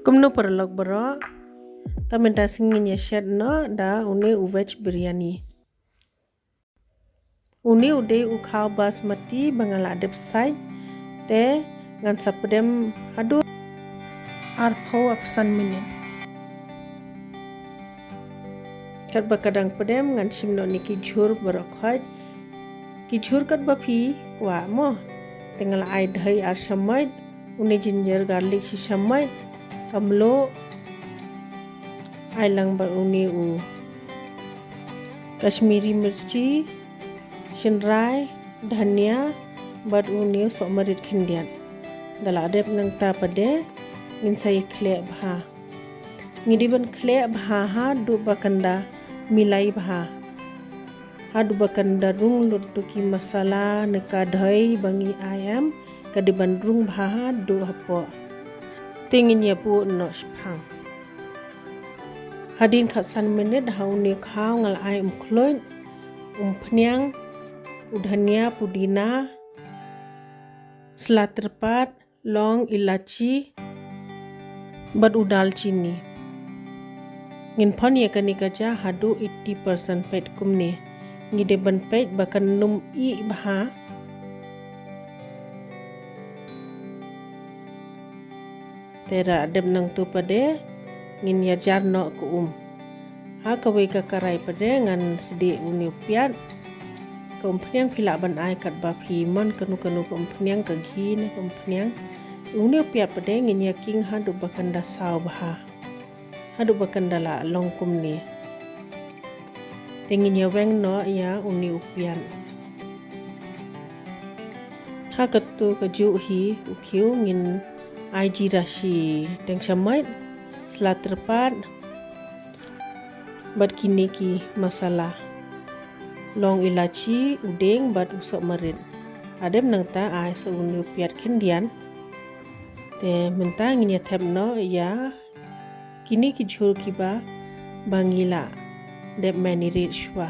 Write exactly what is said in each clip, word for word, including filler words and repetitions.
Kumno paralok baroh, ta mynta sngi ngin ïa shet noh da une u veg biryani. Une u dei u khaw basmati ba nga la dep sait, te ngan sa pdem haduh arphew arphew san minit. Katba ka dang pdem ngan shim noh ne ki jhur baroh khoit. Ki jhur katba phi kwah mo. Te nga la ai dei ar shamoit, une ginger garlic shi shamoit, ka mluh, ai lang bad une u Kashmiri mirchi, shynrai, dhania, bad une u sohmarit khyndiat. Da la dep nangta pat de, ngin sa ïa khleh bha. Ngi dei ban khleh bha haduh ba kan da milai bha. Haduh ba kan da rung lut tu ki masala ne ka dei ba ngi ai em, ka dei ban rung bha haduh hapoh. Te ngin ïa buh noh shiphang. Hadien khatsan minit ha une u khaw nga la ai umkhluit, umphniang, u dhania, pudina, sla tyrpad, long, ilachi, bad u dalchini. Ngin phon ïa kane ka ja haduh eighty percent peit kumne. Ngi dei ban peit ba kan ym ih bha. Te da dep nangtu pat de ngin ïa jar noh ka um. Ha kawei ka karai pat de ngan sdieh une u piat. Ka umphniang phi lah ban ai katba phi mon, kano kano ka umphniang, ka ghee ne ka umphniang. Une u piat pat de ngin ïa king haduh ba kan da saw bha. Haduh ba kan da la long kumne. Te ngin ïa weng noh ïa une u piat. Ha katu kajuh hi u khiew ngin ai jira shiteng shamoit, sla tyrpad, bad kine ki masala, long, ilachi, u dieng bad u sohmarit. Da dep nangta ai sa une u piat khyndiat. Te mynta ngin ïa thep noh ïa kine ki jhur kiba ba ngi la dep marinate shuwa.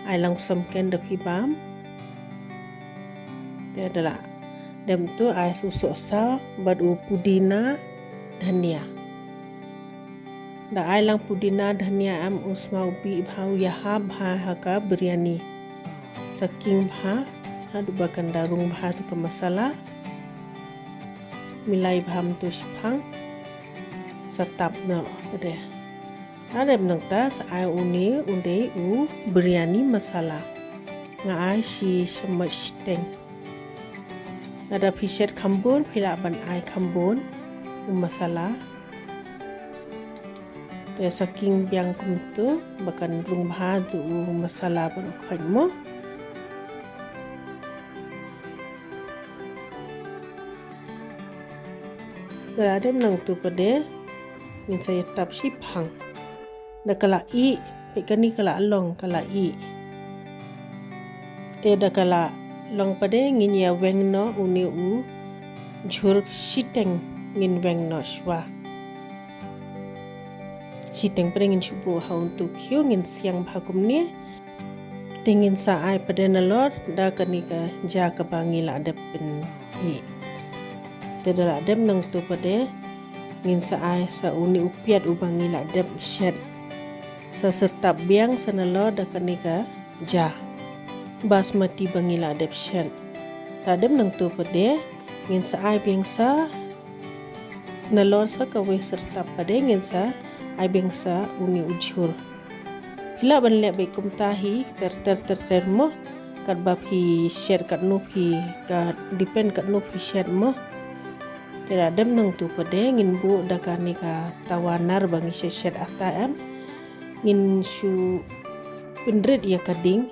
Ai lang u samken da phi bam. Te da la dep tu ai sa u sohsaw bad u pudina, dhania. Da ai lang pudina, dhania em u sma u bih bha, u ïahap bha ha ka biryani. Sa king bha haduh ba kan da rung bha tu ka masala. Milai bha mynta shiphang. Sa tap noh pat de. Da dep nangta sa ai une u dei u biryani masala. Nga ai shi shamoit shiteng. Lada phi shet kham bun phi lah ban ai kham bun u masala. Te sa king biang kumtu ba kan rung bha tu u masala baroh khoit mo. Da la dep nangtu pat de ngin sa ïa tap shiphang. Da ka la ih, peit kane ka la long, ka la ih. Te da ka la long pat de ngin ïa weng noh une u jhur shiteng, ngin weng noh shuwa. Shiteng pat de ngin shu buh ha utu khiew, ngin siang bha kumne. Te ngin sa ai pat de nalor da kane ka ja kaba ngi la dep pynhih. Te da la dep nangtu pat de ngin sa ai sa une u piat uba ngi la dep shet. Sa syrtap biang sa nalor da kane ka ja basmati ba ngi la dep shet. Da dep nangtu pat de ngin sa ai biang sa nalor sa kawei syrtap pat de ngin sa ai biang sa une u jhur. Phi lah ban leh beit kumta hi, ter ter ter ter mo. Katba phi shet katno phi, ka depend katno phi shet mo. Te da dep nangtu pat de ngin buh da kane ka tawa nar ba ngi shet shet ata em. Ngin shu pynrit ïa ka ding.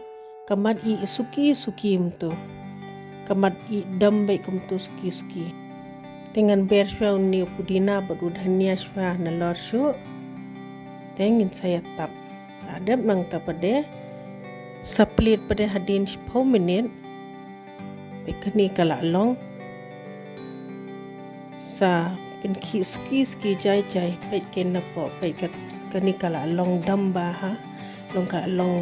Ka mat ih suki suki kumtu. Ka mat ih dam beit kumtu suki suki. Te ngan ber shuwa une u pudina bad u dhania shuwa nalor shuh. Te ngin sa ïa tap. Da dep nangta pat de sa plie pat de hadien shiphew minit. Peit kane ka la long. Sa pynkhih suki suki jai jai, peit kane napoh, peit ka, kane ka la long dam bha ha. Long ka la long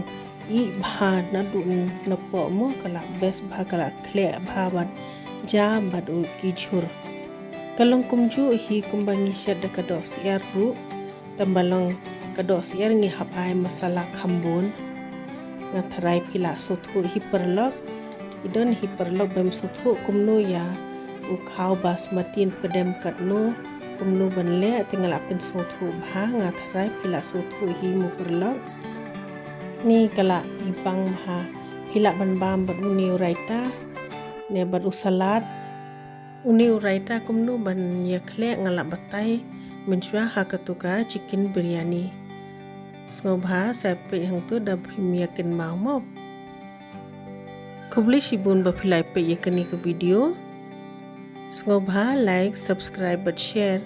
ih bha naduh napoh mo, ka la best bha, ka la khleh bha bad ja bad u ki jhur. Ka long kumjuh hi kumba ngi shet da ka dohsyiar ruh. Tang ba long ka dohsyiar ngi hap ai masala kham bun. Nga tharai phi lah sngewthuh hi paralok. I don hi paralok bym sngewthuh kumno ïa u khaw basmati yn pdem katno, kumno ban leh, te nga lah pynsngewthuh bha. Nga tharai phi lah sngewthuh hi mo paralok. Ni ka lah i bang bha. Phi lah ban bam bad une u raita ne bad u salad. Une u raita kumno ban ïakhleh nga lah batai mynshuwa ha katu ka chicken biryani. Sngewbha sa peit hangtu da phim ïa kynmaw mo. Khublei shibun ba phi la peit ïa kane ka video. Sngewbha like, subscribe bad share.